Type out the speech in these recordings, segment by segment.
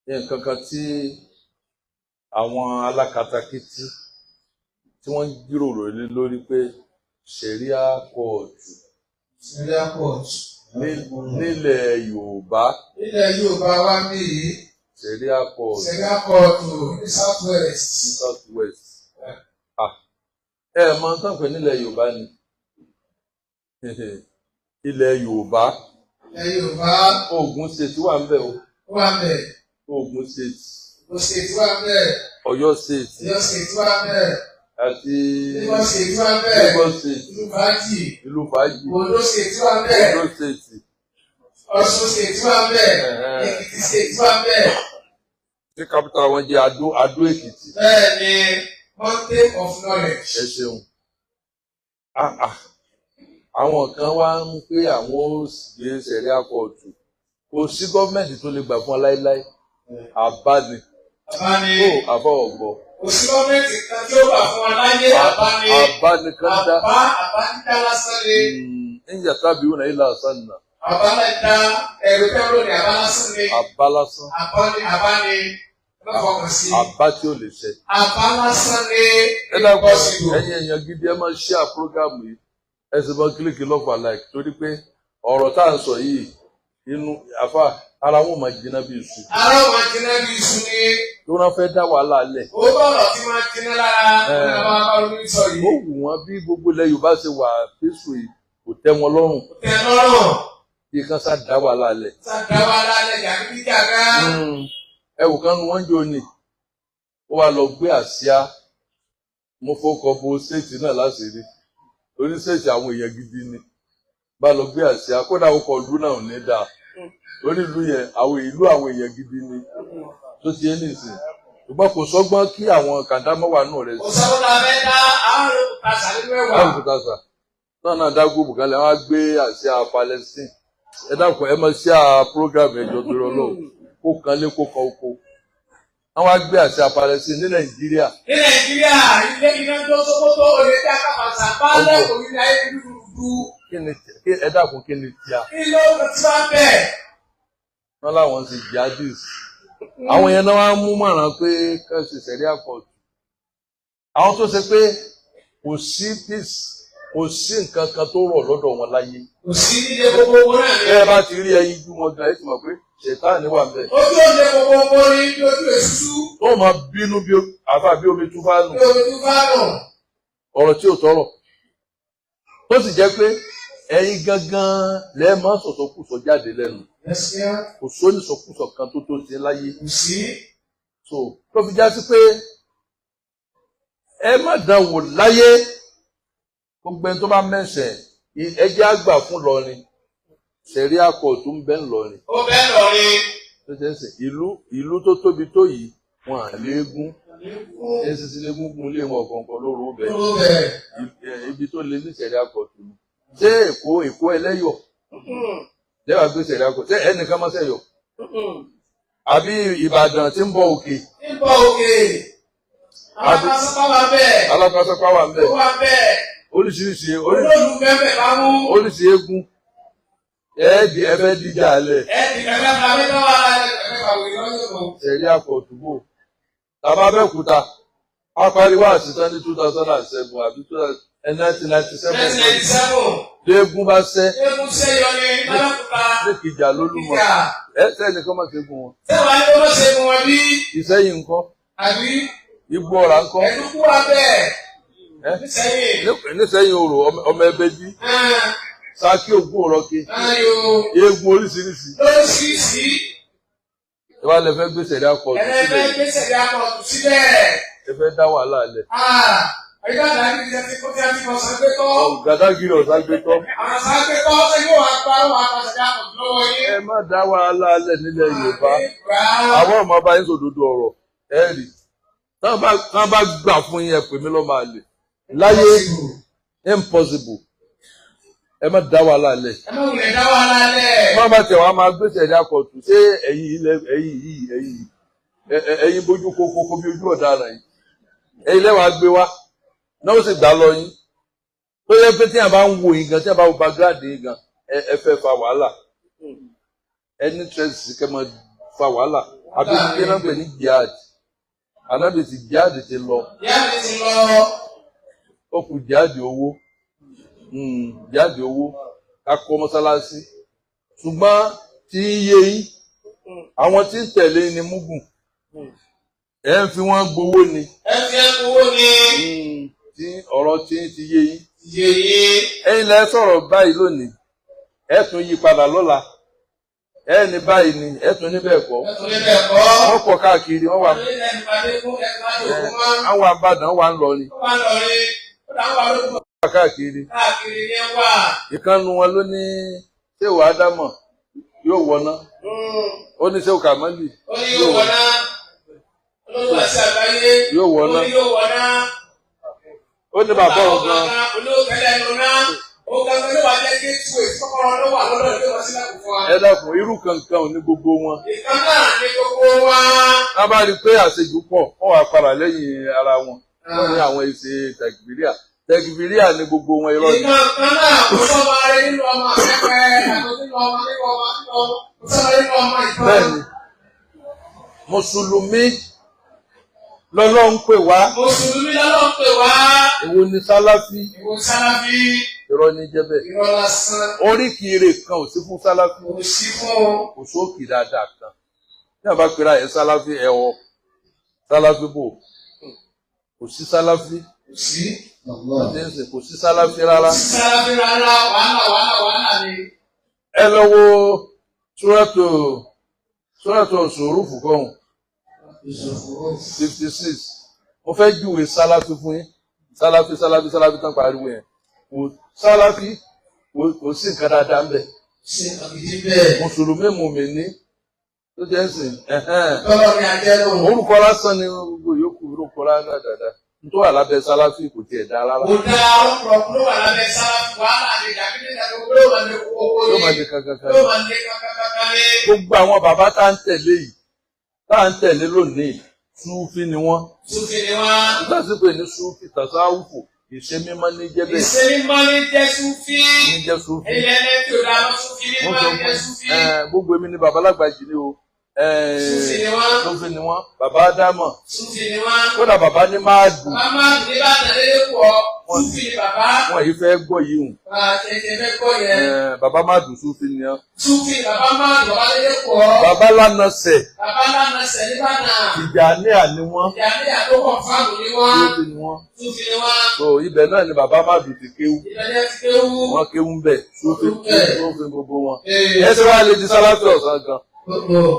Nǹkan kan tí àwọn alákatakítí tí wọ́n ń jíròrò lé lórí pé ṣẹ̀ríà kóòtù Sharia court. Nílẹ̀ Yorùbá. Ilẹ̀ Yorùbá wa ní yìí, Ṣẹ̀ríà kóòtù Sharia court ní South West. Ní South West. Ah, ẹ mọ tán pé nílẹ̀ Yorùbá ni ilẹ̀ Yorùbá. Ilẹ̀ Yorùbá. Ògùn State wà ń bẹ̀ o. Wà bẹ̀. Ògùn State. Ogun State wà bẹ̀. Ọ̀yọ́ State. Ọ̀yọ́ State wà bẹ̀. Àti Lagos State wà bẹ̀. Lagos State. Ìlú Fàájì. Ìlú Fàájì. Ondo State wà bẹ̀. Ondo State. Ọ̀ṣun State wà bẹ̀. Èkìtì State wà bẹ̀. Tí capital wọn jẹ́ Adó Èkìtì. Bẹ́ẹ̀ ni, Mountain of Knowledge. Ẹ ṣeun. Ah, ah. Àwọn kan wá ń pé àwọn ó gbé ṣẹ̀ríà kóòtù. Kò sí gọ́ọ̀mẹ̀ntì tó lè gbà fún ọ láéláé. Àbá ni. Àbá ni. Ó àbá ọ̀gbọ́. Kò sí gọ́ọ̀mẹ̀ntì kan tí ó gbà fún wa láyé, àbá ni. Àbá nìkan dá. Àbá ń dá lásán ni. Ń yàtá bí wọn ilà sànà. Àbá náà dá ẹ̀rù tẹ́rù ní àbá lásán ni. Àbá lásán. Àbá ni, àbá ni. Ẹ má fọkàn sí. Àbá tí ò lè ṣẹ. Àbá lásán ni. Ẹ dákun, Impossible. ẹ̀yin èèyàn gidi, ẹ máa share program yìí. Ẹ sì máa click love and like, torí pé ọ̀rọ̀ tá à ń sọ yìí, inú àfa ara wọn máa jiná bí iṣu. Ara wọn jiná bí iṣu ni. Tó náà fẹ́ dá wàhálà lẹ̀. Ó bọ̀rọ̀ tí wọ́n jiná lára. Ó ní àwọn abáwọlú sọ yìí. Ó wù wọ́n bí gbogbo ilẹ̀ Yorùbá ṣe wà fésù yìí, kò tẹ́ wọn lọ́rùn. Kò tẹ́ lọ́rùn. Bí kan sá dá wàhálà lẹ̀. Sá dá wàhálà lẹ̀ jàgídíjàgá. Ẹ wò kán nu wọ́n jò ní. Ó wá lọ gbé àsíá. Mo fọkọ̀ bo state náà láṣìírí. Orí state àwọn èèyàn gidi ni. Bá lọ gbé àsíá, kódà ó kọ ìlú náà ò ní dáa. Orí ìlú yẹn, àwọn ìlú àwọn èèyàn gidi ni. Tó ti yé nìsín. Ṣùgbọ́n kò sọ́gbọ́n kí àwọn kàńdámọ́wà náà rẹ̀ Kò sọ́kọ́ ta fẹ́ dá àárò tàṣà nínú ẹ̀wà. Báwo kò sà náà náà dá gúùpù kalẹ̀, wọ́n á gbé àsíá Palestine. Ẹ dákun, ẹ máa share program ẹjọ́ tó rọ lọ́wọ́ kó kan lé kó kan oko. Wọ́n wá gbé àsíá Palestine ní Nàìjíríà. Ní Nàìjíríà, ilé iná tó Sókótó olè dá kàfàṣà báálẹ̀ òní ní ayé dúdú. Kí ni ẹ dákun, kí ni tíya? Kí ló ti wá bẹ̀? Wọ́n láwọn ṣe jihadis. Àwọn yẹn náà wá mú mọ̀ràn pé ká ṣe ṣẹ̀ríà kóòtù. Àwọn tó ṣe pé kò sí peace, kò sí nǹkan kan tó rọ̀ lọ́dọ̀ wọn láyé. Kò sí nílé gbogbo owó náà ní. Ẹ bá ti rí ẹyin jú wọn gan, ẹ ti mọ̀ pé ṣètáàní wà bẹ́ẹ̀. Ojú òde gbogbo owó ní bí ojú èṣù. Tó máa bínú bí àfa bí omi tún bá nù. Bí omi tún bá nù. Ọ̀rọ̀ tí ò tọrọ. Tó sì jẹ́ pé ẹ̀yin gangan lẹ́ẹ̀ máa sọ̀sọ̀kùsọ̀ jáde lẹ́nu. Kò sóní sọkúsọ kan tó tó ṣe láyé. Kò sí. So tó fi já sí pé ẹ má dán wò láyé. Gbogbo ẹni tó bá mẹ́sẹ̀, ẹ jẹ́ àgbà fún lọrin. Ṣẹ̀ríà kóòtù ń bẹ ńlọrin. Ó bẹ́ẹ̀ lọrin. Tó ṣe ń sìn ìlú tó tóbi tó yìí, wọn à léegun ẹsìsì léegun gun lé wọn kọ̀ọ̀kan lóru bẹ̀. Lóru bẹ̀. Ibi tó lé ní ṣẹ̀ríà kóòtù ni. Ṣé Èkó ẹlẹ́yọ̀ lẹ́wàá gbé ṣẹ̀ríà kóòtù? Ṣé ẹnìkan máa ṣẹ̀yọ̀? Àbí Ìbàdàn tí ń bọ òkè? Ń bọ òkè. Alápásánpá wà bẹ́ẹ̀. Alápásánpá wà bẹ́ẹ̀. Ó wà bẹ́ẹ̀. Oríṣiríṣi. Olóòlù bẹ́ẹ̀ bá mú. Oríṣi eégún. Ẹ̀ẹ́dì ẹ̀fẹ́ díjà lẹ̀. Ẹ̀ẹ́dì ẹ̀fẹ́ fàwé náà wà ẹ̀fẹ́ fàwé lọ́yọ̀. Ṣẹ̀ríà kóòtù bò. Tàbá Abẹ́òkúta, a pariwo àṣìṣe ní 2007 àbí 1997. 1997. Léegun bá sẹ́. Eégún sẹ́yọ ní Abẹ́òkúta. Lẹ́kìjà lólúmọ. Ẹ sẹ́ni kọ́ máa ṣe gun wọn. Sẹ́wọ̀n á ní wọ́n ṣe gun wọn bí. Ìsẹ́yìn ńkọ́? Àbí. Igbó ọ̀rá ńkọ́? Ẹ̀dúkú wa bẹ́ẹ̀. Nísẹ́yìn. Nísẹ́yìn orò ọmọ ẹbẹ jí. Sákì ògún òrọ́kè. Eégún oríṣiríṣi. Lóríṣiríṣi. Ẹ bá lè fẹ́ gbé ṣẹ̀ríà kóòtù síbẹ̀. Ẹ fẹ́ gbé ṣẹ̀ríà kóòtù síbẹ̀. Ẹ fẹ́ dá wàhálà lẹ̀. Àyíká àdáyé ti ti kó tí a ti mọ̀ sàgbétọ́. Gàdágìrì ọ̀sàgbétọ́. Àwọn sàgbétọ́ ṣe yóò wá gbá wà á ṣẹ̀ríà kóòtù lọ́wọ́ yín. Ẹ má dá wàhálà lẹ̀ nílẹ̀ Yorùbá. Àwọn ọmọ bá yín sòdodo ọ̀rọ̀ ẹ rí. Tán bá gbà fún yín, ẹ pè mí lọ́mọ àlè. Láyé, impossible. Ẹ má dá wàhálà lẹ̀. Ẹ má wulẹ̀ dá wàhálà lẹ̀. Má bá tẹ̀ wá máa gbé ṣẹ̀ríà kóòtù. Ṣé ẹ̀yin ilẹ̀ ẹ̀yin yìí ẹ̀yin ẹ̀yin bójú kókó bí ojú ọ̀daràn yìí? Ẹ̀yin lẹ́wàá gbé wá. Náà ó sì gbà lọ yín. Tó yẹ pé tí a bá ń wo yín gan, tí a bá wo background yín gan, ẹ fẹ́ fa wàhálà. Ẹni tẹ́sí kẹ́ máa fa wàhálà àbí kí náà pè ní jihad. Ànábì ti jihad ti lọ. Ìyá mi ti lọ. Ó kù jihad owó. Jihad owó ká kọ́ mọ́sálásí. Ṣùgbọ́n tí ń yé yín, àwọn tí ń tẹ̀lé ni múgùn. Ẹ ń fi wọ́n gbowó ni. Ẹ fi ẹ gbowó ni. Tí ọ̀rọ̀ tí ń ti yé yín. Yé yín. Ẹ̀yin lẹ sọ̀rọ̀ báyìí lónìí. Ẹ tún yí padà lọ́la. Ẹ ní báyìí ni, ẹ tún níbẹ̀ kọ́. Ẹ tún níbẹ̀ kọ́. Wọ́n pọ̀ káàkiri, wọ́n wà. Àwọn àbàdàn wà ń lọ ni. Wọ́n wà ń lọ ni. Ó dà wọ́n wà lóko. Wọ́n wà káàkiri. Káàkiri ni wà. Ìkànnù wọn ló ní ṣé wàá dámọ̀ yóò wọná. Ó ní ṣé o kàmọ́lì. Ó ní yóò wọná. Olówó àti àgbáyé. Yóò wọná. Ó ní yóò wọná. Ó ní bàbá òun gan. Olówó kẹlẹ́ ẹnu náà. Ó gangan ló wà jẹ́ gateway kọ́kọ́rọ́ ló wà lọ́dọ̀ ìlú wọn sílẹ̀ kò fún wa. Ẹ dákun, irú kankan ò ní gbogbo wọn. Ìkan náà ní gbogbo wa. Wọ́n bá rí i pé àṣejù pọ̀, wọ́n wá padà lẹ́yìn ara wọn. Wọ́n ní àwọn èsè tẹ̀gbìríà. Tẹ̀gbìríà ní gbogbo wọn irọ́ ni. Ìkan kan náà kò sọ́ba rẹ nínú ọmọ akẹ́kọ̀ọ́ àti nínú ọmọ nínú ọmọ nínú ọmọ kò sọ́ba nínú ọmọ ìkan. Bẹ́ẹ̀ni, Mùsùlùmí lọ́lọ́run pè wá. Mùsùlùmí lọ́lọ́run pè wá. Èwo ni Sálàfí? Èwo Sálàfí? Irọ́ ní jẹ́ bẹ́ẹ̀. Irọ́ lásán. Oríkìíre kan ò sí fún Sálàfí. Kò sí fún. Kò sóòkì dáadáa kan. Ní àbá pera ẹ̀ Sálàfí ẹ̀wọ̀. Sálàfí bò. Kò sí Sálàfí. Kò sí. Kò sí Sálàfí rárá. Kò sí Sálàfí rárá. Wàhálà wàhálà wàhálà ni. Ẹ lọ wo Súrátù Zukhruf kọ́hún. 56. Mo fẹ́ júwe Sálàfí fún yín. Sálàfí Sálàfí Sálàfí tán pariwo yẹn. Kò Sálàfí kò sí nǹkan dáadáa ń bẹ̀. Ṣé àbídí bẹ́ẹ̀? Mùsùlùmí mùmíní tó jẹ́ ń sìn. Tọ́lọ́ ni ajẹ́ lò. Orúkọ lásán ni gbogbo yòókù orúkọ lásán dáadáa. N tó wà lábẹ́ Sálàfí kò tiẹ̀ dá rárá. Kò dá ọ̀pọ̀ ló wà lábẹ́ Sálàfí wàhálà ni ìdàgbé ìdàgbé ló máa lé kókó ní. Ló máa lé kankankan. Ló máa lé kankankan ní. Gbogbo àwọn bàbá tá ń tẹ̀lé yìí tá ń tẹ̀lé lónìí Súfì ni wọ́n. Súfì ni wọ́n. Ìtàsípè ní Súfì tàsáwùfù ìṣe mímọ́ ní jẹ́ bẹ́ẹ̀. Ìṣe mímọ́ ní jẹ́ Súfì. Ní jẹ́ Súfì. Ilẹ̀ ẹni tí ò dá lọ Súfì mímọ́ ní jẹ́ Súfì. Gbogbo èmi ni bàbá lágbàjì ni o. Súfì ni wọ́n. Súfì ni wọ́n. Bàbá Ádámọ̀. Súfì ni wọ́n. Kódà bàbá ní máa dùn. Bàbá máa dùn ní bàtà lélẹ̀ pọ̀. Súfì ni bàbá. Wọ́n yìí fẹ́ gbọ́ yìí hùn. Tètè fẹ́ gbọ́ yẹn. Bàbá máa dùn Súfì ni wọ́n. Súfì bàbá máa dùn bàbá lélẹ̀ pọ̀. Bàbá lánà sẹ̀. Bàbá lánà sẹ̀ ní bàtà. Tìjàníà ni wọ́n. Tìjàníà tó kọ̀ fáàmù ni wọ́n. Súfì ni wọ́n. Súfì ni wọ́n. So ibẹ̀ náà ni bàbá máa dùn ti kéwú. Ibẹ̀ ni ẹ ti kéwú. Wọ́n kéwú ń bẹ̀. Súfì Súfì gbogbo wọn. Ẹ ṣe wá lè di Sálàfí ọ̀sán gan.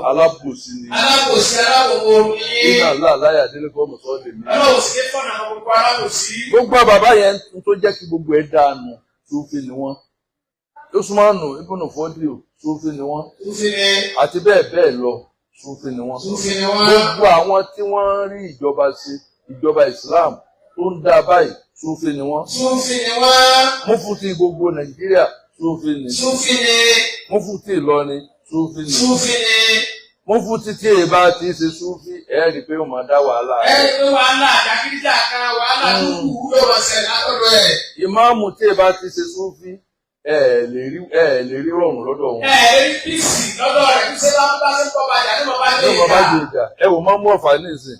Alábòsí ni. Alábòsí alábòbò ni. Iná ńlá aláyà délé kọ́ mọ̀ sọ́ọ́ lèmi. Alábòsí ní fọ́nà gbogbo alábòsí. Gbogbo bàbá yẹn tó jẹ́ kí gbogbo ẹ̀ dànù Súfì ni wọ́n. Usmanu ibùnú Fọ́díò Súfì ni wọ́n. Súfì ni. Àti bẹ́ẹ̀ bẹ́ẹ̀ lọ Súfì ni wọ́n. Súfì ni wọ́n. Gbogbo àwọn tí wọ́n ń rí ìjọba ṣe ìjọba Islam tó ń dá báyìí Súfì ni wọ́n. Súfì ni wọ́n. Mufti gbogbo Nàìjíríà Súfì ni. Súfì ni. Mufti Ìlọrin Súfì ni. Súfì ni. Mufti tí èyí bá ti ṣe Súfì ẹ rí i pé ó máa dá wàhálà. Ẹ rí i pé wàhálà jàgídíjà kan wàhálà dúkù ló wọ́n ṣẹ̀ látọ̀dọ̀ ẹ̀. Ìmáàmù tí èyí bá ti ṣe Súfì ẹ lè rí rọrùn lọ́dọ̀ wọn. Ẹ lè rí píìsì lọ́dọ̀ rẹ̀ kí ṣé bá bá ṣe ń kọ́ bàjá ní bàbá jẹ ìjà. Ní bàbá jẹ ìjà. Ẹ wò máa mú ọ̀fà ní ìsìn.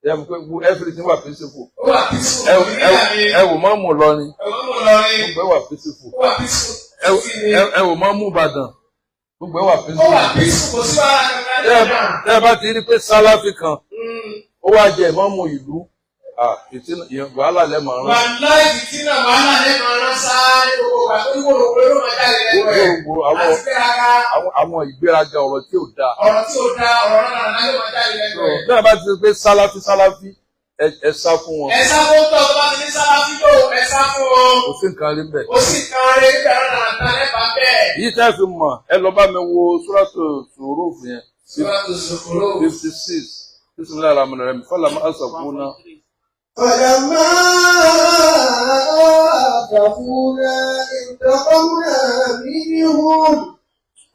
Ẹ mọ̀ pé everything wà peaceful. Ó wà peaceful. Ẹ wò máa mú Ìlọrin. Ẹ wò máa mú Ìlọrin. Gbogbo ẹ wà peaceful. Ó wà peaceful. Ẹ wò máa mú Ìbàdàn. Gbogbo ẹ wà peaceful. Ó wà peaceful kò sí wàhálà kankan. Tẹ́ ẹ bá ti rí pé Sálàfí kan ó wá jẹ ìmáàmù ìlú wàhálà lẹ́ máa rán. Wàhálà ìfìtínà wàhálà lẹ́ máa rán sáá ní gbogbo ìgbà tó ní wòlòwòlò ló máa jáde lẹ́nu ẹ̀. Gbogbo Àti ìgbéraga. àwọn ìgbéraga ọ̀rọ̀ tí ò dáa. Ọ̀rọ̀ tí ò dáa ọ̀rọ̀ náà ló máa jáde lẹ́nu ẹ̀. Bẹ́ẹ̀ bá ti pé Sálàfí Sálàfí ẹ sá fún wọn. Ẹ sá fún tọ́ tó bá ti ní Sálàfí lò ẹ sá fún wọn. Kò sí nǹkan rí bẹ́ẹ̀. Kò sí nǹkan rí bẹ́ẹ̀ náà náà lẹ́bàá bẹ́ẹ̀. Yìí tẹ́ fi mọ̀ ẹ lọ bá mi wo Súrátù Zukhruf yẹn. Súrátù Zukhruf. 56. Bismillahir Rahmanir Rahim. Falamma asafuna. فلما آسفونا انتقمنا منهم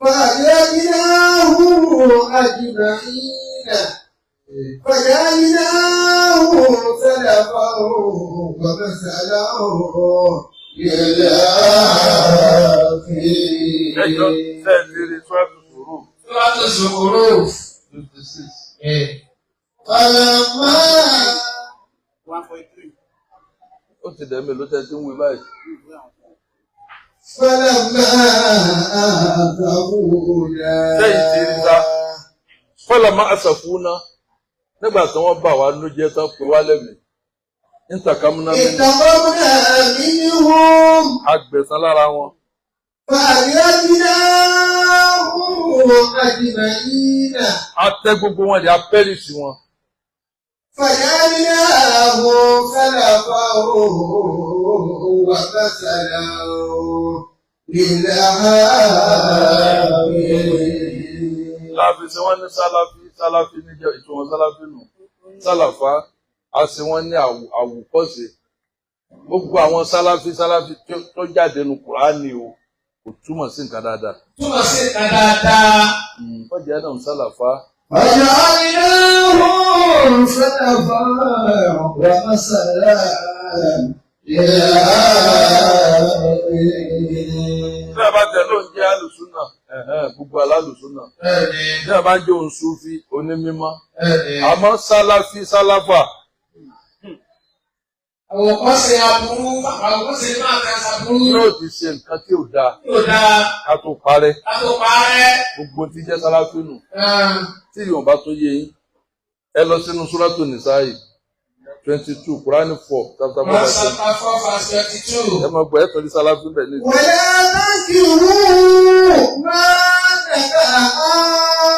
فأهلكناهم أجمعين فجعلناهم سلفا ومثلا Ẹjọ́ للآخرين. tẹ́ ẹ lérí Súrátù Zukhruf. Suratu Zukhruf. 56. فلما Ó ti dẹ̀ mélòó tẹ́ tí ń wí báyìí. فلما آسفونا Sẹ́yìn ti rí sá. Fọlọ́mọ àṣàfúnná nígbà tí wọ́n bà wá nú jẹ́ tán pé wá lẹ́mìí. Ntakamuna mi انتقمنا منهم agbẹ̀san lára wọn. فأغرقناهم أجمعين A tẹ́ gbogbo wọn di apẹ́rìsì wọn. فجعلناهم سلفا ومثلا للآخرين. Láàfin sí wọ́n ní sálàfí, sálàfí níjẹ́ ìtumọ̀ sálàfí nù. Sálàfá, a sì wọ́n ní àwòkọ́ṣe. Gbogbo àwọn sálàfí sálàfí tó jáde nu Kùránì o, kò túmọ̀ sí nǹkan dáadáa. Túmọ̀ sí nǹkan dáadáa. Wọ́n jẹ́ náà sálàfá. فجعلناهم سلفا ومثلا للآخرين. Bí a bá tẹ̀ ló ń jẹ́ àlùsúnà, ẹ̀hẹ́n, gbogbo alálùsúnà. Bẹ́ẹ̀ni, Bí a bá jẹ́ òun súfí, onímímọ́. bẹ́ẹ̀ni. Àmọ́ sálàfí sálàfà, Àwòkọ́ṣe aburú, àwòkọ́ṣe máa ka aburú. yóò ti ṣe nǹkan tí ò dáa Yóò dáa, ká tó parẹ́. ká tó parẹ́. Gbogbo tí jẹ́ sálàfí nù. Tí Yorùbá tó yé yín, ẹ lọ sínú Súrátù Nìsáyì 22, Kùránì 4, chapter 4 Quran verse 20. chapter 4 verse 22. Ẹ máa gbọ́ ẹ torí sálàfí bẹ̀ ní. ولا تنكروا ما نكح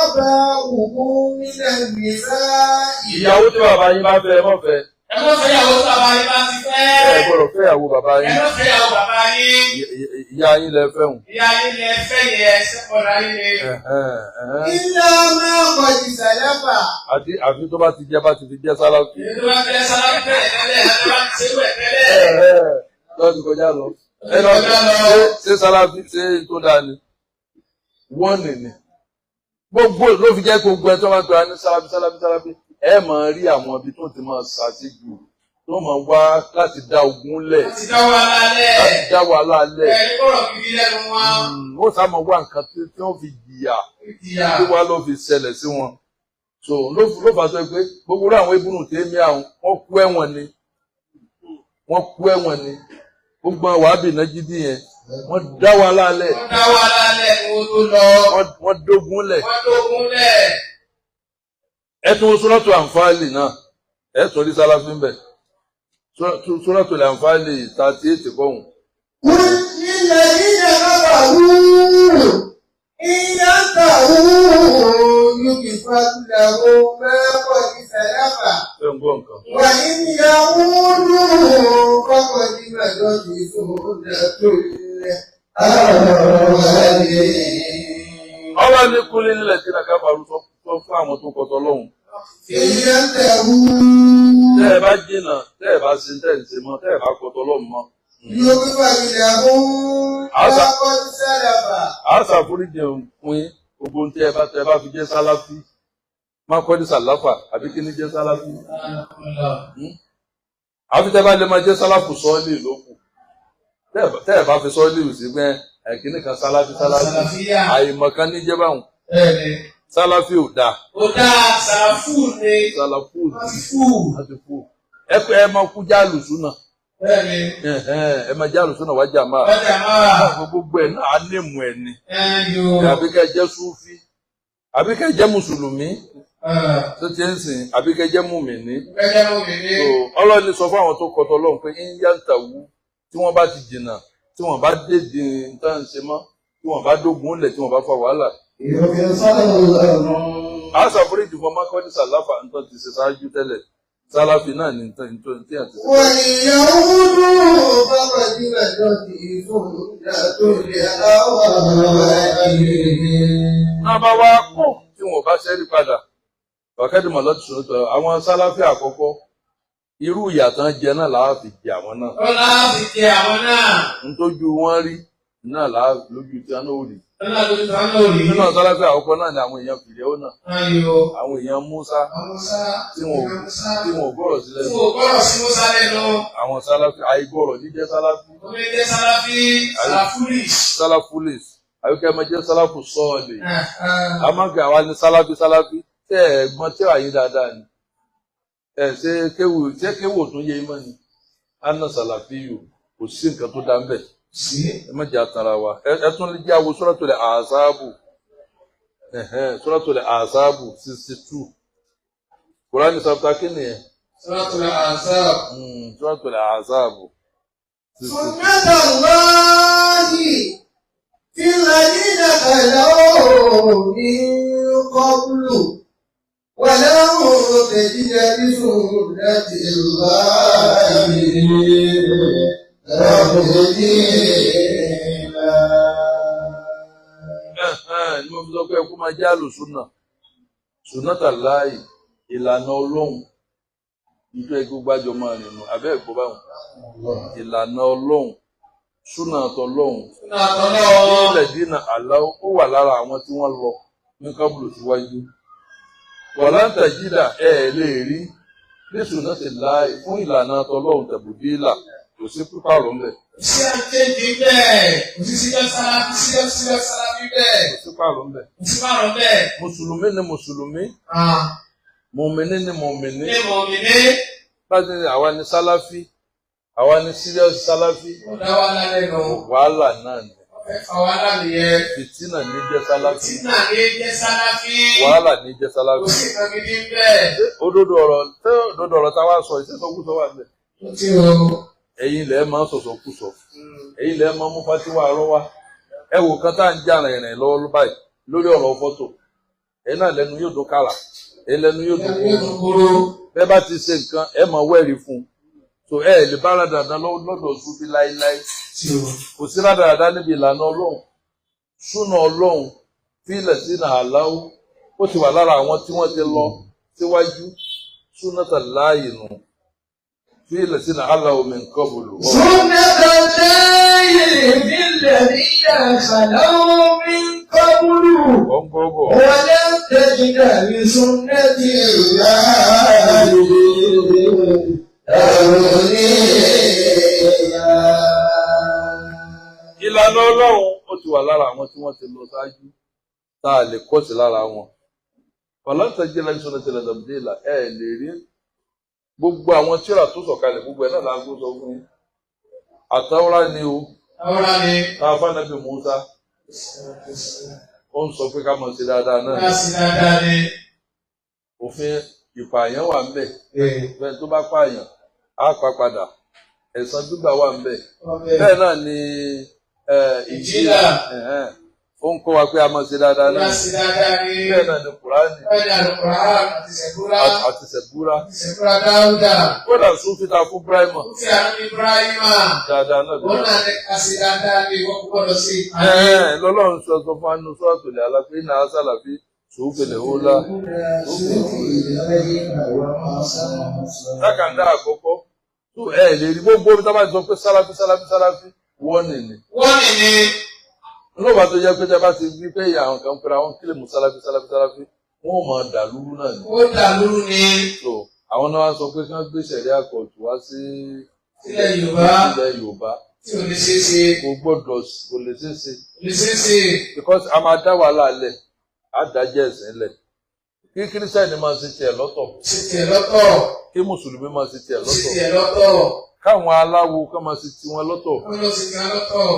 آباؤكم من النساء. Ìyàwó tí bàbá yín bá fẹ́ ẹ má fẹ́. Ẹ má fẹ́ ìyàwó tí bàbá yín bá ti fẹ́. Ẹ gbọ́dọ̀ fẹ́ ìyàwó bàbá Ẹ yín. má fẹ́ ìyàwó bàbá yín. Ìyá yín lẹ fẹ́ hùn. Ìyá yín ni ẹ fẹ́ yẹ, sẹ́kọ̀ọ́dà yín ni. Ẹ̀hẹ́n, ẹ̀hẹ́n. إلا ما قد سلف. Àti àfi tó bá ti jẹ́ bá ti fi jẹ́ sálàfí. Èyí tó bá fẹ́ sálábì tẹ́lẹ̀ tẹ́lẹ̀, ẹ bá ti ṣe wẹ̀ tẹ́lẹ̀. Lọ́ọ́ ti kọjá lọ. Ẹ lọ ṣé sálàfí ṣé tó dáa ni? Wọ́n nì ni. Gbogbo ló fi jẹ́ gbogbo ẹ tó máa ń pera ní sálàfí sálàfí sálàfí. Ẹ máa rí àwọn ibi tó ti máa ṣàṣejù tó máa wá láti dá ogun lẹ̀, Wọ́n ti dá wa lálẹ́. láti dá wàhálà lẹ̀. Ẹ̀rí kọ̀rọ̀ gidi lẹ́nu wọn. Ó sá máa wá nǹkan tí wọ́n fi jìyà Ìjìyà. tí wàá lọ fi ṣẹlẹ̀ sí wọn. So ló fà sọ pé gbogbo irú àwọn ebúrú tèmi àwọn wọ́n kú ẹ̀wọ̀n ni. Wọ́n kú ẹ̀wọ̀n ni. Gbogbo àwọn wàhábì náà jídì yẹn wọ́n dá wàhálà lẹ̀, Wọ́n dá wa lálẹ́ kó tó lọ. wọ́n dógún lẹ̀. Wọ́n dógún lẹ̀. Ẹ tún Súrátù Ànfàálì náà, ẹ tún rí sálàfí ń bẹ̀. Súrátù Ànfàálì 38 kọ́hùn. قل للذين كفروا إن ينتهوا يغفر لهم ما قد سلف Ṣé ń gbọ́ nǹkan? وإن يعودوا فقد مضت سنة الأولين. Ọlọ́run ní kúlé nílẹ̀ tí nàkà bàrú sọ fún àwọn tó kọtọ lọ́hùn. إن ينتهوا Tẹ́ ẹ bá jìnnà, tẹ́ ẹ bá ṣe tẹ́ ẹ ń ṣe mọ́, tẹ́ ẹ bá kọtọ lọ́hùn mọ́. يغفر لهم ما قد سلف. A ṣàforíjì fún yín gbogbo ohun tẹ́ ẹ bá fi jẹ́ sálàfí. Má kọ́ ní sàláfà àbí kí ní jẹ́ sálàfí. Àfi tẹ́ bá lè máa jẹ́ sálàfù sọ́ọ́lì lókù. Tẹ́ ẹ bá fi sọ́ọ́lì sí pé ẹ̀kíní kan sálàfí sálàfí. Sàlàfíà. Àìmọ̀kan ní jẹ́ báwọn. Bẹ́ẹ̀ni. Sálàfí ò dáa. Ó dá sàlàfù ni. Sálàfù ò Wọ́n ti fù. láti kú. Ẹ pé ẹ máa kú jálù súnà. Bẹ́ẹ̀ni. Ẹ máa jálù súnà wájà máa. Ọjà máa. Gbogbo ẹ̀ náà á nímú ẹ̀ ni. Ẹ yo. Àbí kẹ́ jẹ́ súfí. Àbí kẹ́ jẹ́ mùsùlùmí tó ti ń sìn. Àbí kẹ́ jẹ́ mùmìnì. Gẹ́gẹ́ mú mi ní. So, Ọlọ́run ní sọ fún àwọn tó kọtọ Ọlọ́run pé ń yàtà wú tí wọ́n bá ti jìnnà tí wọ́n bá dédé tá à ń ṣe mọ́ tí wọ́n bá dógun lẹ̀ tí wọ́n bá fa wàhálà. A ṣàforíjì fún ọmọ akọ́ni sàláfà ń tọ́ ti ṣe ṣáájú tẹ́lẹ̀. Sálàfì náà ní nǹkan tí àti ṣe. وإن يعودوا فقد مضت سنة الأولين. Náà bá wá kọ̀ tí wọ́n bá ṣẹ́rí padà. Bàkẹ́dùmọ̀ lọ́ti sọ̀rọ̀ tọ̀ àwọn sálàfì àkọ́kọ́ irú ìyà tán jẹ náà làá fi jẹ àwọn náà. Ọlá fi jẹ àwọn náà. Ntójú wọn rí náà làá lójú tí wọn náà rí. Ọlá lójú tí wọ́n náà rí. Nínú sálàfì àkọ́kọ́ náà ni àwọn èèyàn Fìrẹ́wọ́ náà, Ayò. àwọn èèyàn Músá Àwọn Musa. tí wọn ò gbọ́rọ̀ sílẹ̀. Tí wọn ò gbọ́rọ̀ sí Musa lẹ́nu. Àwọn sálàfì àìgbọ́rọ̀ jíjẹ́ sálàfì Omi jẹ́ Sàlàfí. Sàlàfúrì. sálàfúlìs Àbí kẹ́ ẹ máa jẹ́ sálàfù sọ́ọ̀lì. Àmọ́ kí àwa ní sáláfí sáláfí tẹ́ ẹ gbọ́n tí wàá yín dáadáa ni. Ẹ ṣe kéwù ṣé kéwù ò tún yé mọ́ ni. Anna sàlàfíyù kò sí nǹkan tó dá ń bẹ̀. Sí. Ẹ má jẹ́ àtàrà wa. Ẹ tún lè jẹ́ àwo Suratul Ahzab. Suratul Ahzab 62. Kùránì chapter kí nìyẹn? Suratul Ahzab. Suratul Ahzab 62. سنة الله في الذين خلوا من قبل ولن تجد لسنة الله تبديلا. Ni mo fi sọ pé ẹkú máa jẹ́ àlùsùnà. Sunnata láàyè ìlànà Ọlọ́run nítorí ẹgbẹ́ gbájọ máa rìn nù abẹ́ ẹ̀gbọ́n báwọn. Ìlànà Ọlọ́run, súnà tọlọ́run. Súnà tọ́lọ́run. Ilẹ̀ dínà àláwọ̀ ó wà lára àwọn tí wọ́n lọ ní kábùlù síwájú. Wàláǹtà jídà ẹ ẹ̀ lè rí ní súnà ti láàyè fún ìlànà tọlọ́run tẹ̀bùdílà kò sí pípàrọ̀ ńbẹ̀. Kò sí àǹtẹ̀jì bẹ́ẹ̀. Kò sí síjọ́ sáláfí síjọ́ síjọ́ sáláfí bẹ́ẹ̀. Kò sí pàrọ̀ ńbẹ̀. Kò sí pàrọ̀ bẹ́ẹ̀. Mùsùlùmí ni mùsùlùmí, mùmíní ni mùmíní. Ní mọ̀mìnì. Láti ní àwa ni sáláfí, àwa ni serious sáláfí. Ó dá wa lálẹ́ nù. Wàhálà náà ni. Wọ́n fẹ́ fa wàhálà nìyẹn. Fìtínà ní jẹ́ sáláfí. Fìtínà ní jẹ́ sáláfí. Wàhálà ní jẹ́ Kò sáláfí. sí nǹkan gidi bẹ́ẹ̀. Ṣé òdodo ọ̀rọ̀ ṣé òdodo ọ̀rọ̀ táwa sọ ìṣẹ́sọkúsọ wà níbẹ̀? Ó ti rò. Ẹ̀yin lẹ máa ń sọ̀sọ̀kúsọ. Ẹ̀yin lẹ máa ń mú fatiwa arọ́ wá. Ẹ wò kan tá à ń jà rìnrìn lọ́wọ́ báyìí lórí ọ̀rọ̀ fọ́tò. Ẹ̀yin náà lẹ́nu yóò dún kàrà. Ẹ̀yin lẹ́nu yóò dún Yóò kúrò. tún kúrò. Bẹ́ẹ̀ bá ti ṣe nǹkan ẹ máa wẹ́rìí fún un. So ẹ lè bá rádaràda lọ́dọ̀ Súfí láéláé. Ti rò. Kò sí rádaràda níbi ìlànà Ọlọ́run. Súnà Ọlọ́run fílẹ̀ sínú àláwọ̀ ó ti wà lára àwọn tí wọ́n ti lọ síwájú. Súnà tà láàyè nù. Fílẹ̀ sínú àláwọ̀ mi nǹkan bòlù. سنة الله في الذين خلوا من قبل Ọ̀ngbọ̀ngbọ̀. ولن تجد لسنة الله تبديلا. Ìlànà Ọlọ́run ó ti wà lára àwọn tí wọ́n ti lọ ṣáájú tá a lè kọ́sí lára wọn. Fàlàǹtà jẹ́ láti sọ̀rọ̀ tẹ̀lé dàbídéèlà ẹ lè rí gbogbo àwọn tírà tó sọ̀kalẹ̀ gbogbo ẹ̀ náà la gbó sọ fún yín. Àtàwọ́rá ni o, Àwòrán ni. tá a fánàbí Mùsá, ó ń sọ pé ká máa ṣe dáadáa náà. Ká sí dáadáa ni. Òfin ìpààyàn wà ńbẹ̀. Bẹ́ẹ̀ tó bá pààyàn, á pa padà. Ẹ̀san gbígbà wà ńbẹ̀. Bẹ́ẹ̀ náà ni Ìjìlá. Ẹ̀hẹ́n. Ó ń kọ́ wa pé a máa ṣe dáadáa Ká náà. sí dáadáa ni. Bẹ́ẹ̀ náà ni Kùránì Bẹ́ẹ̀ ni Àlùkùránì àti Sẹ̀búrà. àti Sẹ̀búrà. Sẹ̀búrà Dáúdà. Kódà Súfì ta fún Bíráìmọ̀ Ó fi àánú Ibrahima. dáadáa náà ló Òun náà ní ká sí dáadáa ni ìwọ kò gbọ́dọ̀ sí ìpàdé. Ẹ̀hẹ́n, lọ́lọ́run sọ sọ fún anú sọ́ọ̀tò lè alápé náà sàlàfí sòúfèlè ó lá. Lákàndá àkọ́kọ́ tó ẹ lè rí gbogbo omi tá a bá ti sọ pé sáláfí sáláfí sáláfí wọ́n nìní. Wọ́n ní ni Lọ́ba tó jẹ́ pé tá a bá ti rí pé àwọn kan pera wọn kílè mú sáláfí sáláfí sáláfí wọ́n ò máa dà lúrú náà ni. ó dà lóru ni So àwọn náà wá sọ pé kí wọ́n gbé sẹ̀ríà kóòtù wá sí Ilẹ̀ Yorùbá. ilẹ̀ Yorùbá tí ò ní ṣeé ṣe. kò gbọ́dọ̀ kò lè ṣeé ṣe Kò lè ṣeé ṣe. because a máa dá wàhálà lẹ̀ á dájẹ́ ẹ̀sìn lẹ̀ kí kírísítẹ́nì máa ṣe tiẹ̀ lọ́tọ̀ Ṣe tiẹ̀ lọ́tọ̀. kí mùsùlùmí máa ṣe tiẹ̀ Ṣe lọ́tọ̀ tiẹ̀ lọ́tọ̀. káwọn aláwo ká máa ṣe tiwọn lọ́tọ̀ Wọ́n lọ sí tiẹ̀ lọ́tọ̀.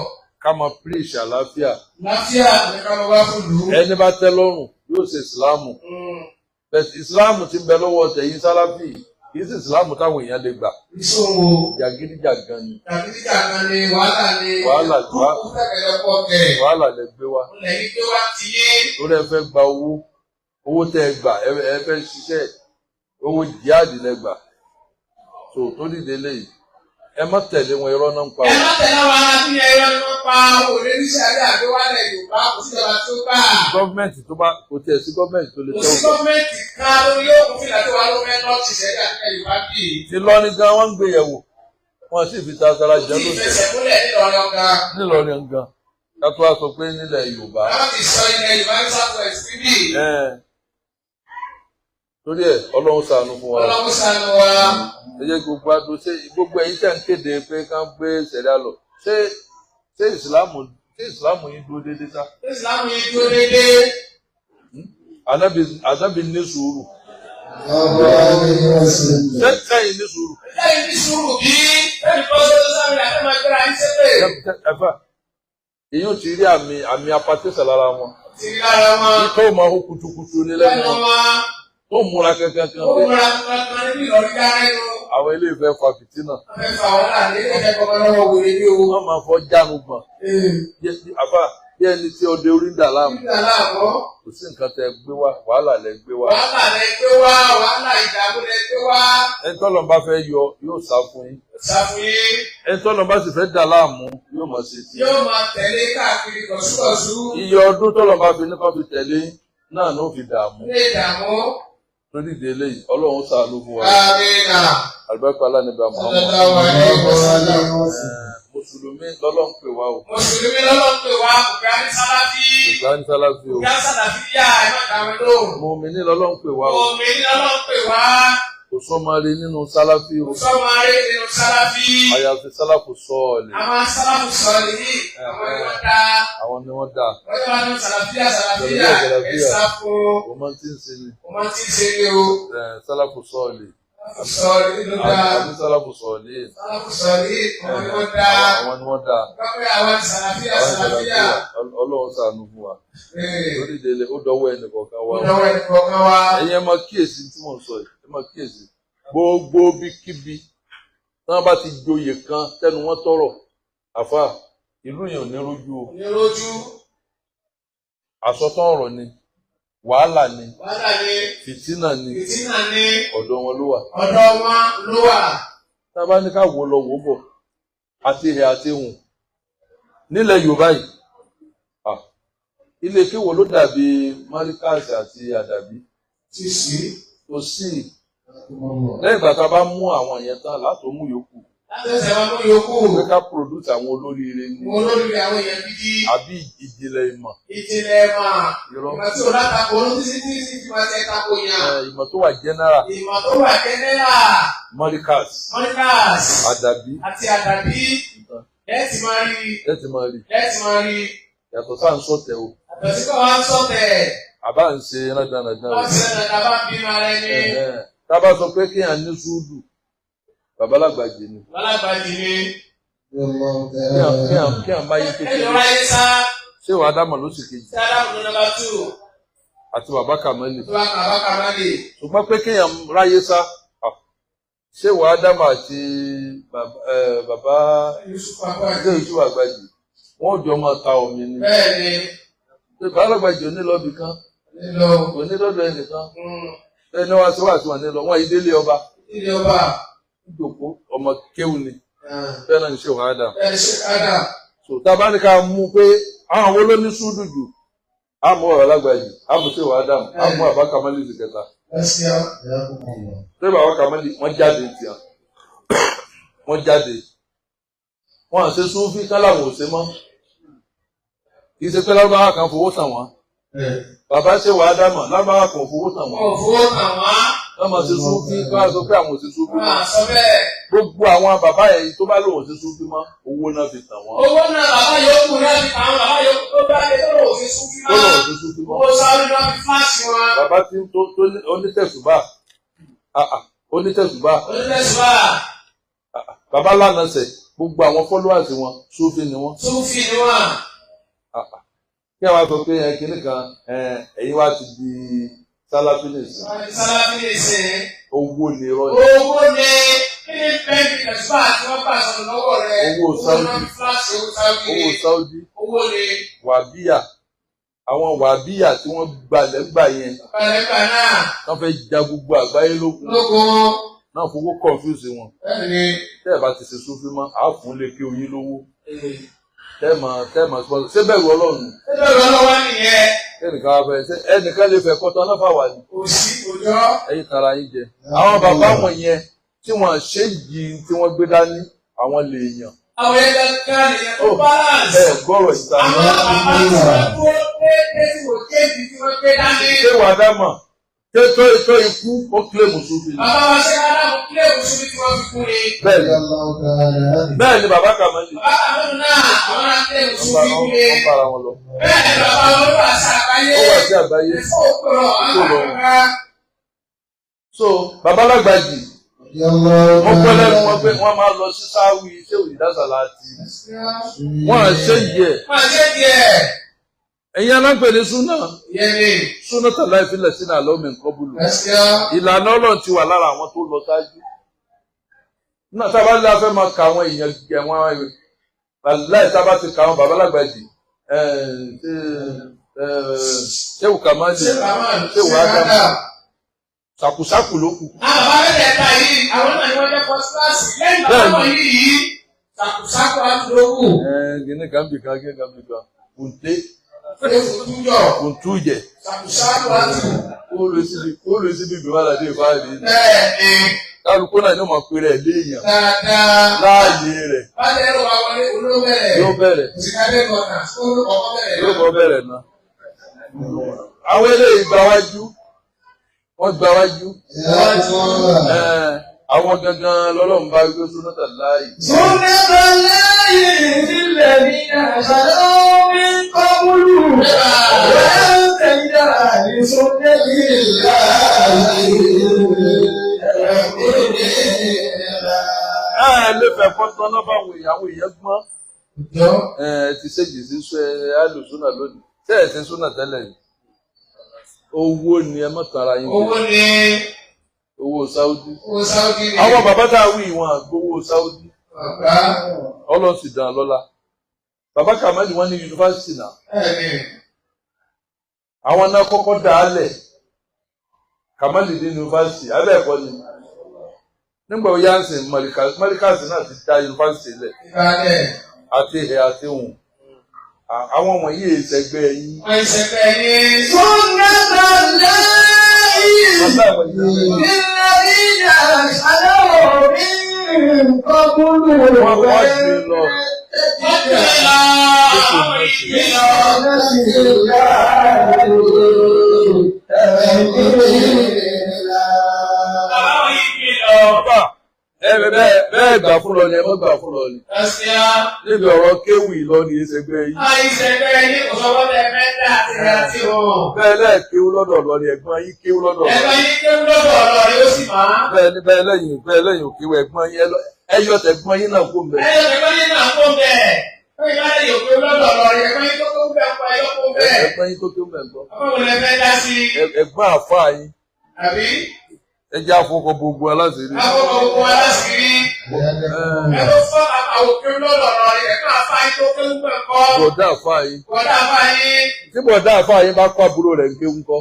ká máa preach àlàáfíà Láfíà ní ká máa wá fún lù ú. ẹni bá tẹ́ lọ́rùn yóò ṣe ìsìláàmù but ìsìláàmù ti ń bẹ lọ́wọ́ tẹ̀yìn sáláfì kì í sì ìsìláàmù táwọn èèyàn lè gbà Ìṣòwò. jàgídíjàgan ni Jàgídíjàgan ni wàhálà ni. Wàhálà, Kúkú fẹ́kẹ̀lẹ́ pọ̀ kẹ̀. wàhálà lẹ gbé wá Ilẹ̀ yìí gbé wá ti yé. torí ẹ fẹ́ gba owó owó tẹ́ ẹ gbà ẹ fẹ́ ṣiṣẹ́ owó jíáàdì lẹ gbà tó tó dìde léyìí ẹ má tẹ̀lé wọn irọ́ náà ń pa Ẹ wọn. má tẹ̀lé àwọn ará bí ẹyọ ni wọ́n pa òní sàrí àgbéwálẹ̀ Yorùbá kò sí ìjọba tó gbà. Gọ́ọ̀mẹ̀ntì tó bá kò tiẹ̀ sí gọ́ọ̀mẹ̀ntì tó lè Kò tẹ́ sí òkú. gọ́ọ̀mẹ̀ntì kan lórí òkun fìlà tó wà ló fẹ́ lọ́ọ́ ti sẹ́rí àgbẹ̀ Yorùbá bì í. Ìlọrin gan wọ́n ń gbé yẹ̀wò wọ́n sì fi tasara Kò jẹ́ tí ì lóṣù fẹsẹ̀ múlẹ̀ nílọrin ọ̀gá. nílọrin gan ká tó wá sọ pé nílẹ̀ Yorùbá. Láwọn ti sọ ilẹ̀ Yorùbá ní South West níbí. Ẹ́ẹ̀. Torí ẹ̀ Ọlọ́run ṣàánú fún wa. Ọlọ́run ṣàánú wa. Ẹ jẹ́ gbogbo adó ṣé gbogbo ẹ̀yin tẹ̀ ń kéde pé ká ń gbé sẹ̀ríà lọ ṣé ṣé ìsìláàmù Ṣé ìsìláàmù yín dúró déédéé sá? Ìsìlámù yìí dúró déédéé. Ànábì ní sùúrù. Sẹ́yìn ní sùúrù. Lẹ́yìn ní sùúrù bí lẹ́yìn tó ṣe sáré àti máa gbéra yín ṣépè. Ẹ̀fà èyí ò ti rí àmì apatẹ́sẹ̀ lára wọn. Ti rí lára wọn. Itọ́ máa hó kutukutu ní lẹ́nu Lẹ́nu wọn. wọn. Tó múra kankan kan Ó pé múra kankan níbi ìrọ̀rí dára ẹnu. àwọn ilé ìfẹ́ fa fìtínà. Wọ́n fẹ́ fa wàhálà ní ẹ̀jẹ̀ kọ́kọ́ lọ́wọ́ wèrè ní o. Wọ́n máa fọ́ jánu gbọ̀n. Àfà bí ẹni tí ọdẹ orí ń dà láàmú. Nígbà láàbọ̀, Kò sí nǹkan tẹ gbé wá, wàhálà lẹ gbé wá. wàhálà lẹ gbé wá, wàhálà ìdààmú lẹ gbé wá. Ẹni tọ́lọ̀ bá fẹ́ yọ yóò sá fún yín. Ṣàfihàn Ẹni tọ́lọ̀ bá sì fẹ́ dà láàmú yóò máa ṣe tiẹ̀. yóò máa tẹ̀lé káàkiri kọ̀súkọ̀sú. Iye ọdún tọ́lọ̀ bá fi nípa fi tẹ̀lé náà ló fi dààmú. Ní ìdààmú. Lórí ìdí eléyìí, Ọlọ́run ṣàánú fún wa. Amina. Àlùbáríkà aláǹdẹ̀bà Muhammad. Sallallahu alaihi wasallam. Mùsùlùmí lọ́lọ́run pè wá o. Mùsùlùmí lọ́lọ́ pè wá, kò ní sáláfí. Ìgbà ń sáláfí o. Kò ní sàlàfíà, ẹ má dàrú lóhùn. Mùmíní lọ́lọ́run pè wá o. Mùmíní lọ́lọ́ pè wá. Kò sọ́mọ́re nínú sáláfí o. Kò sọ́mọ́re nínú sáláfí. Àyàfi sálàfù sọ́ọ̀lì. Àwọn sálàfù sọ̀ọ̀lì yìí, àwọn ni wọ́n dá. Àwọn ni wọ́n dá. Wọ́n yóò wá ní sàlàfíà sàlàfíà ẹ sá fún. Kò mọ tí ń ṣe ni. Kò mọ tí ń ṣe ni o. Sálàfù sọ́ọ̀lì. Sálàfù sọ̀ọ̀lì ló dá. Àbí sálàfù sọ̀ọ̀lì. Sálàfù sọ̀ọ̀lì, àwọn ni wọ́n dá. Àwọn ni wọ́n dá. Lọ́pẹ́ àwọn sàlàfíà Àwọn sàlàfíà. Ọlọ́run ṣàánú fún wa. Lórí ìdílé, ó dọwọ́ ẹnì kọ̀ọ̀kan wa. Ó dọwọ́ ẹnì kọ̀ọ̀kan wa. Ẹ̀yin ẹ máa kíyèsí tí mò ń sọ yìí, ẹ máa kíyèsí. Gbogbo bíkíbi tí wọ́n bá ti joyè kan tẹnu wọn tọrọ, àfà ìlú yẹn ò ní rójú o. Ní rójú. Àsọtán ọ̀rọ̀ ni, wàhálà ni, Wàhálà ni. fìtínà ni, Fìtínà ni. Ọ̀dọ̀ wọn ló wà. Ọ̀dọ̀ wọn ló wà. Tá a bá ní ká wò lọ wò bọ̀, àti ìhẹ̀ àti ìhùn. Nílẹ̀ Yorùbá yìí, ilé kéwò ló dàbí Marikasi àti Àdàbí. Ti sí. Kò sí. Lẹ́yìn ìgbà tá a bá mú àwọn yẹn tán látò mú yòókù. Látọ̀sẹ̀ wọn mú yòókù. Pé ká produce àwọn olóríire ni. Àwọn olóríire àwọn èèyàn gidi. Àbí ìjìnlẹ̀ ìmọ̀. Ìjìnlẹ̀ ìmọ̀. Irọ́. Ìmọ̀ tí ò látakò ló títí tí tí máa tẹ tako yàn. Ìmọ̀ tó wà general. Ìmọ̀ tó wà general. Marikasi. Marikasi. Àdàbí. Àti Àdàbí. Lẹ́ẹ̀tì máa rí. Lẹ́ẹ̀tì máa rí. Lẹ́ẹ̀tì máa rí. Yàtọ̀ sáà ń sọ̀tẹ̀ o. Yàtọ̀ sí kọ́ wa ń sọ̀tẹ̀. Àbá ń ṣe rádaràdà o. Wọ́n ṣe rádaràdà bá ń bínú ara ẹni. Tá a bá sọ pé kéèyàn ní sùúrù, babalágbàjì ni. Babalágbàjì ni. Kéèyàn bá yé kékeré. Kéèyàn ráyé sá. Ṣé wàá dámọ̀ lóṣù kejì? Ṣé Ádámù ló nọ́mbà 2? Àti bàbá Kàmẹ́lì. Bàbá Kàmẹ́lì. Ṣùgbọ́n pé kéèyàn ráyé sá. Ṣé wàá dámọ̀ àti bàbá Yusuf Àgbàjì. Yusuf Àgbàjì. Wọ́n jọ máa ta omi ni. Bẹ́ẹ̀ni. Babalágbàjì ò ní lọ́bì kan. Nílọ. Kò ní lọ́dọ̀ ẹnìkan. Ẹni wá sí wá sí wọn nílọ, wọ́n ìdílé ọba. Ìdílé ọba. Ìjòkó ọmọ kéwù ni. Bẹ́ẹ̀ náà ní ṣe wàhálà dà. Bẹ́ẹ̀ ni ṣe wàhálà. So tá a bá ní ká mú pé àwọn wo ló ní súdù jù, á mú ọ̀rọ̀ lágbàjì, á mú ṣe wàhálà dà, á mú àbá Kamali ìsìkẹta. Ṣé bàbá Kamali wọ́n jáde tìǹà? Wọ́n jáde. Wọ́n à ṣe súnfí káláwò ṣe mọ́. Kì í ṣe pé lárúbáwá kan fowó tàn wọ́n. Bàbá ṣe wàá dámọ̀ lárúbáwá kan fowó tàn wọ́n. Wọn ò fowó tàn wọ́n. Wọ́n máa ṣe súnfí kí wọ́n sọ pé àwọn ò ṣe súnfí mọ́. Wọ́n á sọ bẹ́ẹ̀. Gbogbo àwọn bàbá yẹn tó bá lòun ò ṣe súnfí mọ́, owó náà fi tàn wọ́n. Owó náà bàbá yòókù náà fi tàn wọ́n, bàbá yòókù tó bá lè tó lòun ò ṣe súnfí mọ́. Tó lòun ò ṣe súnfí mọ́. Owó sáré náà fi fáàsì wọn. Bàbá tí tó onítẹ̀sùbà. Onítẹ̀sùbà. Onítẹ̀sùbà. Bàbá lánàá sẹ̀, gbogbo àwọn followers wọn súnfí ni wọ́n. Súnfí ni wọ́n. Kí àwọn sọ pé kinní kan ẹ̀yin wá ti di sáláfí nìsín. Sáláfí nìsín. Owó ni irọ́ ni. Owó ni kí ni bẹ́ẹ̀ni tẹ̀síwá tí wọ́n bá sọ̀rọ̀ lọ́wọ́ rẹ̀. Owó Saudi. Owó Saudi. Owó ni. Wàbíyà. Àwọn wàbíyà tí wọ́n gbalẹ̀ gbà yẹn. Gbalẹ̀ gbà náà. Wọ́n fẹ́ ja gbogbo àgbáyé lógun. Lógun. Náà fowó confuse wọn. Bẹ́ẹ̀ni. Tẹ́ ẹ̀ bá ti ṣe súnfí mọ́, àá fún lè kí oyin lówó. Tẹ́ẹ̀mà tẹ́ẹ̀mà sponsor ṣé bẹ̀rù Ọlọ́run. Ṣé bẹ̀rù Ọlọ́run wá nìyẹn. Ẹnìkan wá bẹ̀rẹ̀ ṣé ẹnìkan lè fẹ́ kọ́tọ́ ọlọ́fà wà ní. Kò sí òjọ́. Ẹ̀yin tara yín jẹ. Àwọn bàbá wọn yẹn tí wọ́n ṣe yìí tí wọ́n gbé dání àwọn lè yàn. Àwọn yẹn kankan nìyẹn tó balance. Ẹ gbọ́rọ̀ ìta. Àwọn bàbá tí wọ́n dúró déédéé tí wọ́n kéjì tí wọ́n gbé dání. Ṣé wàá dá mọ̀? Tó ètò ikú ó kílèmù Súfì ni. Bàbá wa ṣe Ádámù kílẹ̀mù Súfì tí wọ́n fi kú ni. Bẹ́ẹ̀ ni bẹ́ẹ̀ ni bàbá Kàmálì. Bàbá Kàmálì náà àwọn náà kílẹ̀mù Súfì kú ni. Wọ́n bára wọn lọ. Bẹ́ẹ̀ ni bàbá wọn ló wà sí àgbáyé. Ó wà sí àgbáyé. Ìfọ̀ òpèrọ̀ àwọn àgbà. So bàbá Lágbàjì wọ́n pẹ́ lẹ́nu wọn pé wọ́n máa lọ sí sáwì ṣé òyìnbá àti wọ́n à ṣe yẹ. Wọ́n à ṣe yẹ. Ẹ̀yin aláǹpẹ̀ ní súnà. Yẹ́nì. Súnà tàlá ìfilẹ̀ sínú àlọ́ mi nǹkan búlù. Ìlànà Ọlọ́run ti wà lára àwọn tó lọ ṣáájú. Nígbà tá a bá lé afẹ́ máa ka àwọn èèyàn ẹ̀wọ̀n láì tá a bá ti ka àwọn bàbá Lágbàjì ṣéwù Kàmáàlì ṣéwù Ádámù ṣàkùṣàkù ló kù. Àwọn bàbá mẹ́tẹ̀ẹ̀ta yìí àwọn náà ni wọ́n jẹ́ first class lẹ́yìn bàbá wọn yìí ṣàkùṣàkù ló kù. Gíní kan bì kan gíní kan bì kan kùnté kùntújẹ. Ṣàkùṣàkù àtù. Ó lọ síbi ìgbìmọ̀ àlàdé ìfáàrí. Bẹ́ẹ̀ni. Kálukú náà ni ó máa pe rẹ̀ léèyàn. Dáadáa. Láàyè rẹ̀. Bájẹ́ ẹ̀rọ wa wọlé olóró bẹ̀rẹ̀. Yóò bẹ̀rẹ̀. Òsìkádé kọ̀ọ̀nà olókọ̀ọ́kọ́ bẹ̀rẹ̀. Yóò kọ́ bẹ̀rẹ̀ náà. Àwọn eléyìí gba wájú. Wọ́n gba wájú. Àwọn gangan lọ́lọ́run bá gbé súnátà láàyè. Súnátà láàyè sílẹ̀ ní àṣàlọ́ mi ń kọ́ múlù. Wọ́n tẹ̀lé àlè súnátì láàyè. Ẹ lè fẹ́ fọ́tán náà bá àwọn èèyàn gbọ́n. Ẹ ti ṣèjì sí alùsúnà lónìí. Ṣé ẹ ṣe súnà tẹ́lẹ̀ yìí? Owó ni ẹ má tara yín jẹ. Owó ni. Owó Sáúdí. Owó Sáúdí ni. Àwọn bàbá tá a wí ìwọ̀n àgbowó Sáúdí. Bàbá. Ọlọ́run sì dàn lọ́lá. Bàbá Kàmálì wọ́n ní yunifásitì náà. Bẹ́ẹ̀ni. Àwọn náà kọ́kọ́ dà á lẹ̀. Kàmálì ní yunifásitì, abẹ́ ẹ̀kọ́ ni. Nígbà wo yánsìn Mọ́líkàsì náà ti dá yunifásitì lẹ̀. Ìbàdàn. Àti ìhẹ̀ àti òun. Àwọn wọ̀nyí ìṣẹ̀gbẹ́ yín. Wọ́n ìṣẹ̀gbẹ́ yín. Súnátà láàyè. Ìlànà àṣàlọ́ mi ń kọ́ múlù. Wọ́n wá jù lọ. Wọ́n jù lọ. Àwọn ìgbé lọ. Àwọn ìgbé lọ. Bàbá bẹ́ẹ̀ gbà fún lọ ni ẹ mọ́ gbà fún lọ ni. Ẹ̀sìn Níbi ọ̀rọ̀ kéwì lọ ni ìṣẹ̀gbẹ́ yín. Àìṣẹ̀gbẹ́ yín kò sọ wọ́n tẹ mẹ́ta àti àti òun. Bẹ́ẹ̀ lẹ́ẹ̀ kéwú lọ́dọ̀ lọ ni ẹ̀gbọ́n yín kéwú lọ́dọ̀ lọ. Ẹ̀gbọ́n yín kéwú lọ́dọ̀ ọ̀rọ̀ yóò sì máa. Bẹ́ẹ̀ ni bẹ́ẹ̀ lẹ́yìn bẹ́ẹ̀ lẹ́yìn òkèwú ẹ̀gbọ́n yín ẹyọ tẹ̀gbọ́n yín náà kó mbẹ̀. Ẹyọ tẹ̀gbọ́n yín náà kó mbẹ̀. Bẹ́ẹ̀ bá lè yòókù lọ́dọ̀ ọ̀rọ̀ ẹ̀gbọ́n yín tó kó mbẹ̀ pa ẹyọ kó mbẹ̀. Ẹ̀gbọ́n yín tó kéwú mbẹ̀ gbọ́. Ọmọ lẹ fẹ́ dá sí. Ẹ̀gbọ́n àfáà yín. Àbí? Ẹ jẹ́ àfọkọ gbogbo aláṣìírí. Àfọkọ gbogbo aláṣìírí. Ẹ ló fọ́ àwòké lọ́dọ̀ ọ̀rọ̀ ẹ̀gbọ́n àfáà yín tó kéwú mbẹ̀ kọ́. Bọ̀dá àfáà yín. Bọ̀dá àfáà yín. Tí bọ̀dá àfáà yín bá kọ́ àbúrò rẹ̀ ń kéwú ńkọ́.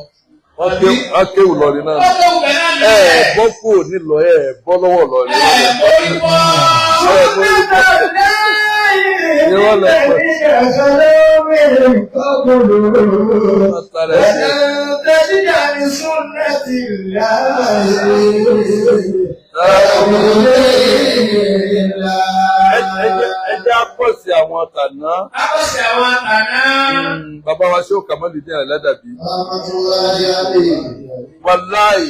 Wọ́n kéwù lọ ní náà. Wọ́n kéwù bẹ̀ náà ní Ẹ ẹ̀. bọ́ kúrò nílọ ẹ bọ́ lọ́wọ́ lọ ní. Ẹ mórí bọ́. Súnátà láàyè. Ìlànà àṣàlọ́ mi ń kọ́ múlù. Ẹ jẹ́ àpọ̀sí àwọn tàná. Àpọ̀sí àwọn tàná. Bàbá wa ṣé ó kà mọ́lì dín àládàbí. Wàláì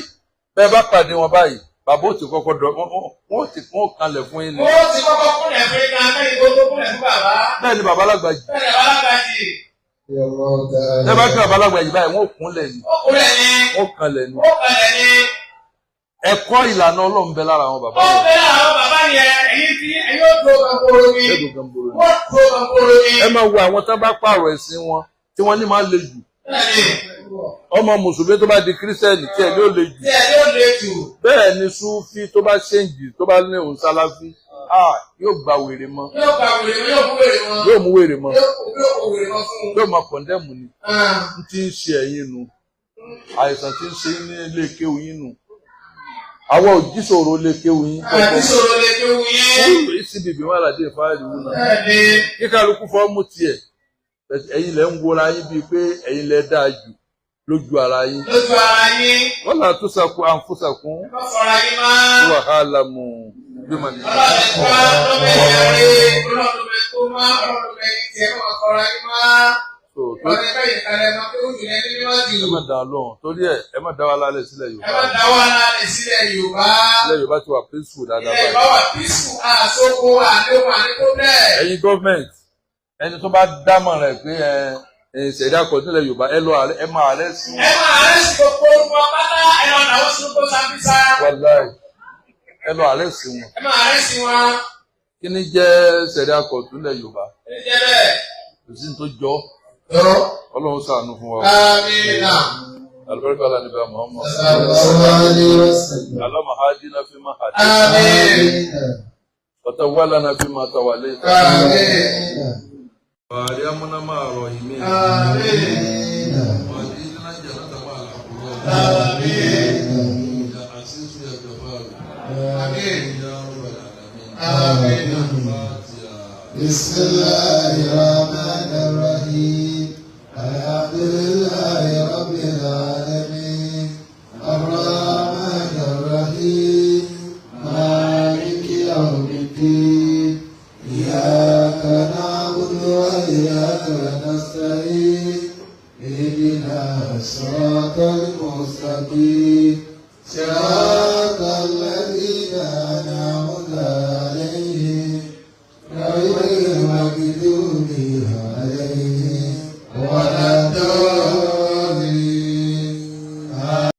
bẹ́ẹ̀ bá pàdé wọn báyìí, bàbá ò ti kọ́kọ́ dọ̀ wọ́n ti kún kanlẹ̀ fún yín ni. Ó ti kọ́kọ́ kúnlẹ̀ fún yín kan lẹ́yìn tó tó kúnlẹ̀ fún bàbá. Bẹ́ẹ̀ ni bàbá Lágbàjì. Bẹ́ẹ̀ ni bàbá Lágbàjì. Ẹ bá kí bàbá Lágbàjì báyìí, wọ́n kúnlẹ̀ ni. Ó kúnlẹ̀ ni. Wọ́n kanlẹ̀ ni. Ó kanlẹ̀ ni. Ẹ̀kọ́ ìlànà Ọlọ́run bẹ lára àwọn bàbá Ó yẹn. bẹ lára àwọn bàbá yẹn, èyí tí ẹ̀yin ó tó kankoro ni. Ẹ̀dùn gamboro ni. Wọ́n tó kankoro ni. Ẹ máa wo àwọn tán bá pààrọ̀ ẹ̀sìn wọn tí wọ́n ní máa le jù. Bẹ́ẹ̀ni. Ọmọ Mùsùlùmí tó bá di Kírísítẹ́nì tí ẹ̀ ní ó le jù. Tí ẹ̀ ní ó le jù. Bẹ́ẹ̀ ni Súfí tó bá ṣéǹjì tó bá ní òun Sálàfí, yóò gba wèrè mọ́. Yóò gba wèrè mọ́, yóò mú wèrè mọ́. Yóò mú wèrè mọ́. Yóò kó wèrè mọ́ fún un. Yóò máa kọ̀ndẹ́mù ni. N ti ń ṣe ẹ̀yin nu. Àìsàn tí ń ṣe ní ilé kéwú yín nu. Àwọn òjísòro lè kéwú yín. Àjísòro lè kéwú yín. Ìsibìbì wọn àlàdé ìfáàrí wù náà. Bẹ́ẹ̀ni. Kíkálukú fọ́ọ̀mù tiẹ̀. Ẹ̀yin lẹ ń wora yín bíi pé ẹ̀yin lẹ dáa jù lójú ara yín. Lójú ara yín. Wọ́n là tún sàkó àǹfọ̀sàkún. Wọ́n fọra yín máa. Wàhálà mù bí mà ní. Ọlọ́run ká lọ́bẹ̀ yẹn rí. Ọlọ́run bẹ tó má. Ọlọ́run bẹ yín tiẹ̀ wọ́n fọra yín máa. So Ọ̀rẹ́ kẹ́yìn kalẹ̀ máa kéwú jù ní ẹni mímọ́ jù. ẹ má dá a lóhùn torí ẹ má dá wa lálẹ́ sílẹ̀ Ẹ Yorùbá. má dá wàhálà rẹ̀ sílẹ̀ Yorùbá. Ilẹ̀ Yorùbá ti wà peaceful dáadáa Ilẹ̀ báyìí. Yorùbá wà peaceful, àsokò, àlékún, àlékún bẹ́ẹ̀. Ẹ̀yin gọ́ọ̀mẹ̀ntì, ẹni tó bá dámọ̀ràn ẹ̀ pé ẹ ṣẹ̀dá kọ̀ nílẹ̀ Yorùbá, ẹ lọ ẹ máa arrest wọn. Ẹ máa arrest gbogbo orúkọ pátá, ẹ lọ dàwọ́ sínú kó Sambisa. Wàláì, ẹ lọ arrest wọn. Ẹ máa arrest wọn. Kí ni jẹ́ ṣẹ̀dá kọ̀ nílẹ̀ Yorùbá? Ẹ jẹ́ bẹ́ẹ̀. Kò sí ní tó jọ. Ọlọ́run ṣàánú fún wa. Amina. Albarka ala nabi Muhammad. Sallallahu alayhi wa sallam. Allahumma hadina fi ma hadayta. Amin. Wa tawallana fi ma tawallayta. Amin. Wa arhamna ma'a rahimin. Amin. Wa adkhilna jannata ma'al abrar. Amin. Ya aziz ya ghaffar. Amin. Ya rabbal alamin. Amin. Fatiha. بسم الله الرحمن الرحيم. الحمد لله رب العالمين. الرحمن الرحيم. مالك يوم الدين. إياك نعبد وإياك نستعين. اهدنا الصراط المستقيم. صراط